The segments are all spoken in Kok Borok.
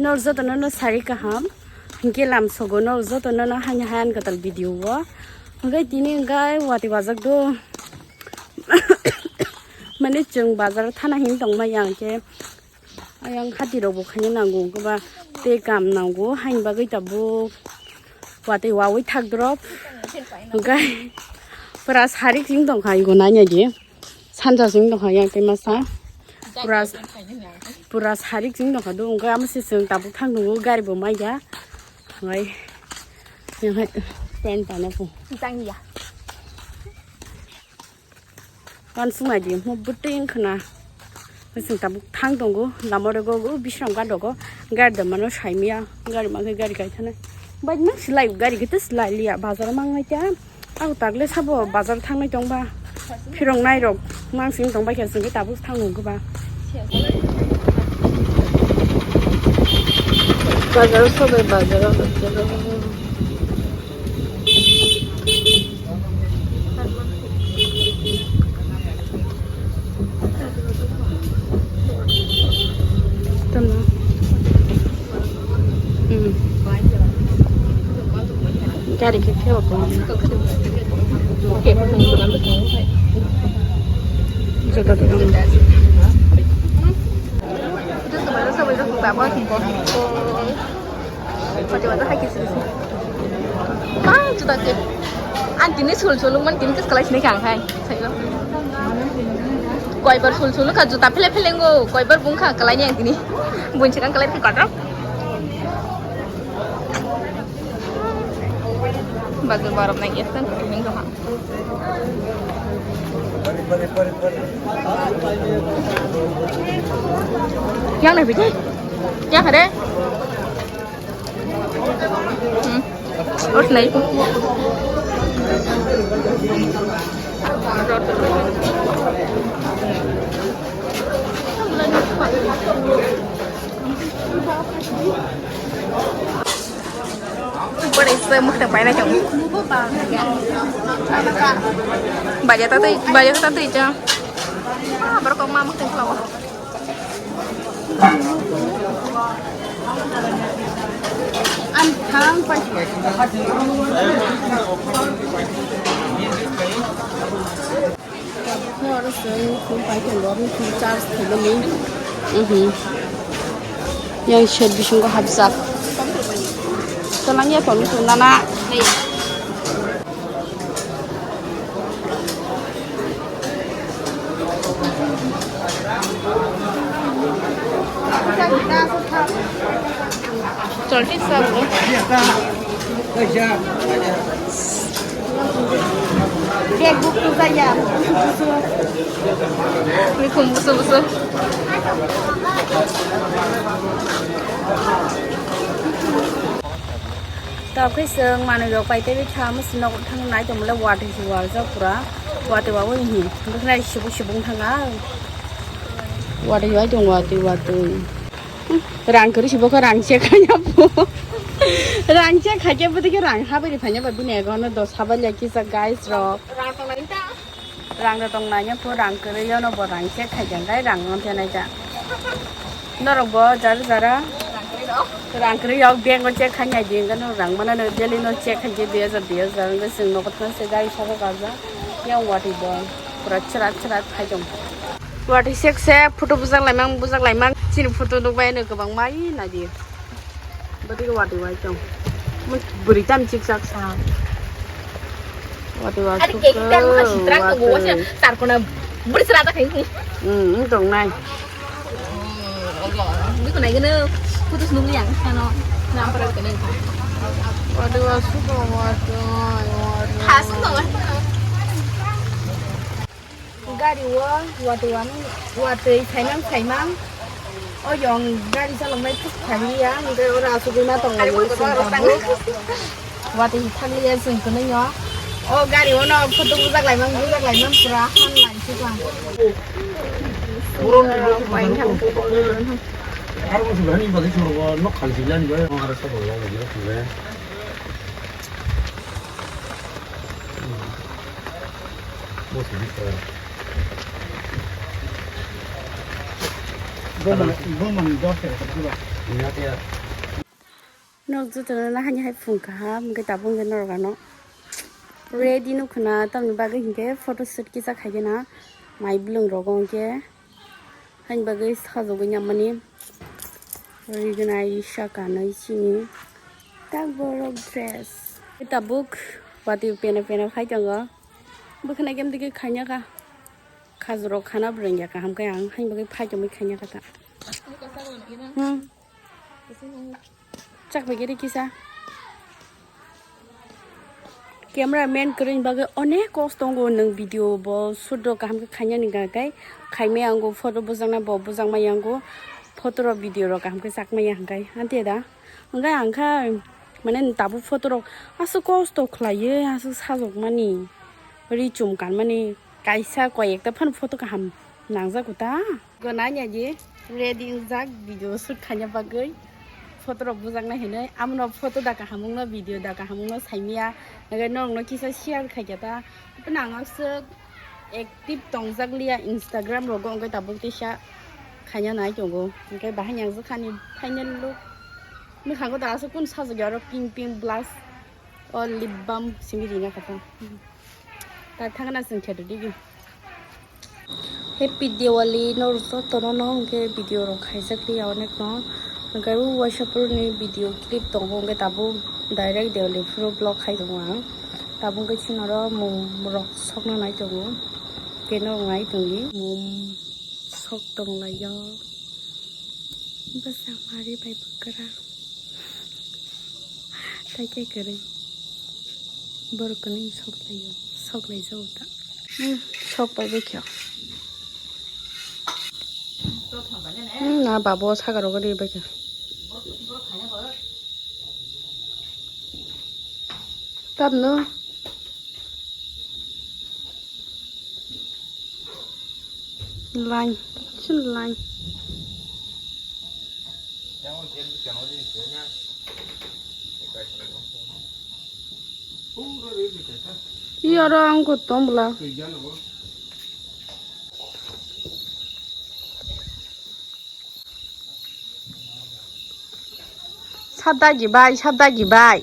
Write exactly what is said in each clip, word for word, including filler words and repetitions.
Nor joto no no sari kaham. Hingke lam sogo nor joto no no hani hayan katal video o. Hingke tini hingke wati wajak do. Mane chwng bazar thana hin tongma yang ke. Ayang hati rok bo khaina nango hingke ba tei kam nango hain bagwi tabuk. Watwi wawi thak drop. Hingke pura sarik sing tongkha igo nanya di. Sanja sing tongkha yang tei masa. Pura, pura sarik sing tongkha do hingke amo se chwng tabuk thang tongo gari bo maiya. Hingke yang hai pen tana po. Tang ya. Wansuk nai di mo bwtwi wngkha na. Chwng tabuk thang tongo lama rogo o bisram gari rogo gari da mano saimya gari mankhe gari kaithanai. Bike mang silai gari khe silai liya bazar o mang nai kha. Ang tagle sabo bazar thangnai tongba phirong nai rok mang sing tongbai khe chwng khe tabuk thang nung khe ba. Bazar o sobai bazar o. Tama. Hmm. Gari khe pheo ko. Joto dogan. Pati wata hai kisi kisi. Ah, juta ke. Ang tini sul sul man tini kes kalai sini kang hai. Sayo. Koi bar sul sul ka juta phele phele ngo. Koi bar bung kha kalai ni ang tini. Bun chikang kalai kha katra. Bagi barap nang yes kan kuning doha. Yang nabi deh. Yang ada. Hmm. Ot nai. Bari se mukta paina jong. Baja ta tei, baja ta tei jong. Ah, berkok ma mukta kelawa. Ang thang pai. Oro chwng phone pai tongo, phone charge khaimani. Mhm. Yang shed bisingo hapjak. Twlang ya phone tong nana. Chol thik sa bro. Bag book tu kaya. Ni khum busu busu. Tabuk khe chwng manwi rok pai teiwi kha, omo se nok thang nai tongmole watwi se warjak pura. Watwi wawi hi. Bwkhnai sibuk sibuk thanga. Watwi wai tong watwi watwi. Rang kwrwi se bokha rang check khaina pho. Rang check khaikhe bwdikhe rang habri phaina ba bini ego no dos habai lai kisa guys rok. Rang da tong nai pho rang kwrwi yono bo rang check khai jang kai rang no tenai ja. Norok bo jara jara rang kwrwi rok bank o check khai nai di no rang mana no daily no check khai je dui hajar dui hajar no sing no kotna se gari sabo kaja. Yang watwi bo pura chwrak chwrak khai jong. Watwi sek sek photo bujak laimang bujak laimang chini photo nukbai no kwbangma ui naidi. Bwtwi watwi wai tong. Bwrwi tam chikchak sa. Watwi wa. Ari sukha, keki tam kha sitra ko watwi. Tarkona bwrwi sra ta khai. Hmm, wng tong nai. Biko nai gano photo nung yang sano. Nampara kene. Watwi wa sukha watwi watwi. Khas no. Gari o watwi ang watwi saimang saimang. O yong gari chaloknai thik thang liya, hingke oro asugwi ma tongo. Watwi thang liya chwng kwnwi o. O gari o no photo bujak laimang bujak laimang pura han lai se kha. Bo mani, bo mani dos taka khe ba. Nok jotono na hani hai phung kaham, hwnkhe tabuk hwnkhe norok ano ready nukho na, tamni bagwi hwnkhe photoshoot kisa khaigena, mai bwlwng rogo hwnkhe. Haini bagwi sajagwi nangmani rignai sa kanwi chini tak borok dress. Tabuk watwi pena pena phai tongo. Bwkhwnai khe amtwi khe khaina kha. Khajurok khana bwrwngya kaham khe ang haini bagwi phai tongwi khaina kha ta. Hmm. Chak bai giri kisa. Camera man kwrwini bagwi onek kosto tongo, nwng video bo shoot rok kaham khe khainani hwnkha khe khaimaya wngo, photo bujakna bo bujakmaya wngo, photo rok video rok kaham khe chakmaya hwnkhe, hante da? Hwnkhe ang kha mane tabuk photo rok aswk kosto khlaiwi aswk sajokmani, ri chum kanmani, kaisa koi ekta phano photo kaham nangjago ta? Gwnanya di ready wngjak video shoot khaina bagwi, photo rok bujakna hinwi. Amno photo da kahamungno, video da kahamungno saimaya, hwnkhe norokno kisa share khaikha ta. Nang aswk active tongjak liya Instagram rogo, hwnkhe tabuk teisa khaina nai tongo. Hwnkhe bahai nangjakhani final look. Mwkhango da aswk kun sajagya oro pink pink blush o lip balm simi rina kha ta. Ta thangna chwng khe rwdi. Happy Diwali norok jotono no hwnkhe video rok khaijak liya onek no. Hwnkhe o waisa phuru ni video clip tongo hwnkhe tabuk direct Diwali phuru vlog khai tongo ang. Tabuk hwnkhe chini oro mum rok sokna nai tongo. Khe norok nai tongdi mum sok tong lai o. Bwsa mari bai bwkra. Tei khe kwrwi. Borok kwnwi sok lai o. Sok lai jago ta. Hmm, sok pai bai khe. Hmm, na babo saka rogo ri bai khe. Tabno. Line, chin line. Iya, oro ang kotong bwla. Sap dagi bai, sap dagi bai.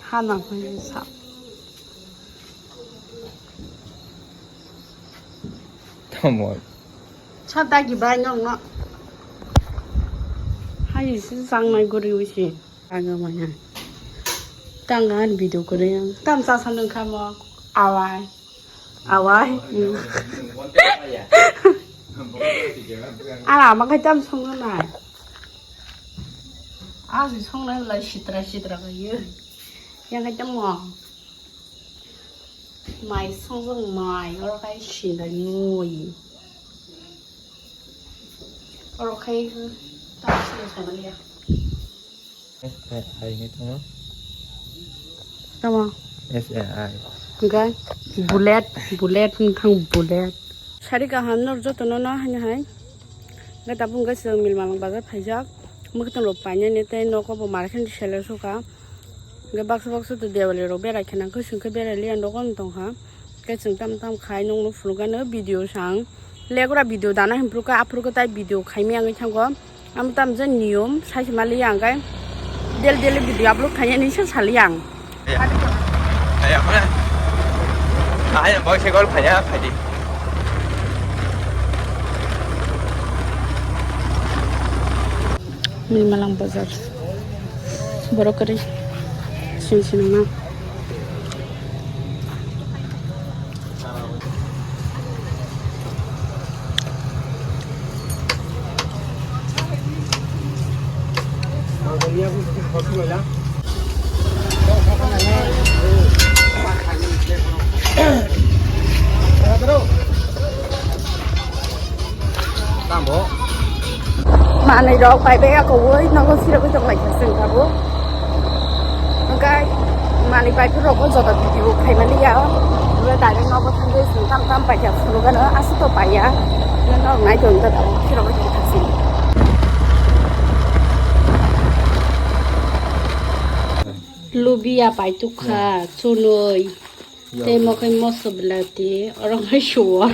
Hana hwnwi sa. Tamo. Sap dagi bai nokno. Hai si sangnai guri usi. Aga manya. Tang han video kore yang. Tam sa san nung kamo. Awai. Awai. Ala makai tam song na. Asi song na lai sitra sitra ka ye. Yang ka tam mo. Mai song song mai. Oro kai sindai moi. Oro kai tam song song ya. S A I ni tamo? Tamo? S A I. Hingke bullet, bullet wngthang bullet. Sari kaham nor jotono no haino hai. Hingke tabuk hingke chwng Milmalang bazar phaijak. Mwkhwtwng rok painani tei nogo bo market ni seller soka. Hingke baksa baksa to Dewali rok berai khe nang khe chwng khe berai liya nogo no tongkha. Khe chwng tam tam khai nongno phunukgano video sang. Legra video dana hinphuru khe aphuru khe tai video khaimaya wngwi thango. Amo tam je niyom sai se mali ya hingke daily daily video upload khainani se sali ang. Ayah, ayah, mana? Ayah, boy, saya gol kaya, kadi. Milmalang bazar. Borok kwrwi. Sini sini ma. Manwi rok bai bai ako woi nogo phirogwi tong lai kha chwng tabuk. Hwnkhe manwi bai phuru rok o joto video khaimani ya. Hwnkhe direct nogo thangwi chwng tam tam pai kha phunukgano aswk to pai ya. Hwnkhe norok nai tong kha tabuk phirogwi tong kha chwng. Lubia pai tukha chunui. Tei mo khe moso belati, oro khe suwar.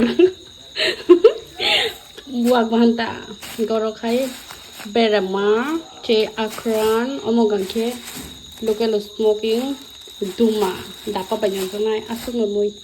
Buak bahanta gorok hai berama che akran omo gangkhe local smoking duma dapa bai nangjaknai aswk no mui.